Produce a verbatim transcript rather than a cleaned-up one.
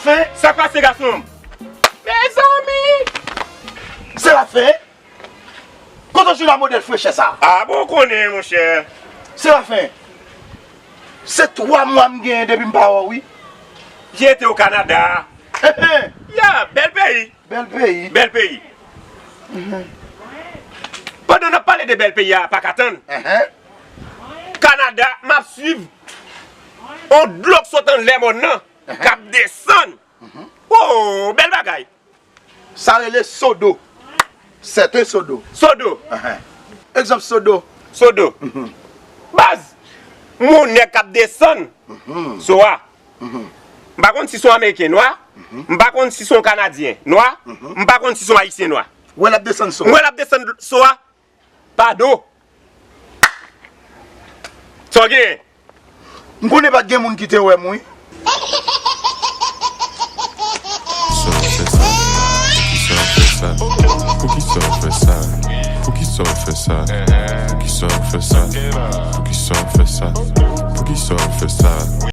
Fen? Sa k pase, gason? Mezanmi! Serafen? Kote w jwenn a modèl frechè sa? A bon, w konnen, monchè. Serafen, se twa mwa m genyen depi m pa wè w, wi. Jete w Kanada. Ya, bèl peyi. Bèl peyi. Bèl peyi. Pandan n ap pale de bèl peyi a, pa ka tann. Kanada, m ap swiv on dlo k sot anlè mòn nan, k ap desann. Oh, bèl bagay. Sa rele sodo. Sèten sodo. Sodo. Egzanp sodo. Sodo. Baz, moun nèg k ap desann so a. M pa konn si se yon Ameriken nwa, m pa konn si se yon Kanadyen nwa, m pa konn si se yon Ayisyen nwa. Wè l ap desann so. M wè l ap desann so a. Pa do. Sa w genyen? M konnen pa t gen moun ki te wè m, wi. Poukisa w fè sa? Poukisa w fè sa? Poukisa w fè sa? Poukisa w fè sa? Poukisa w fè sa? Poukisa w fè sa? Poukisa w fè sa?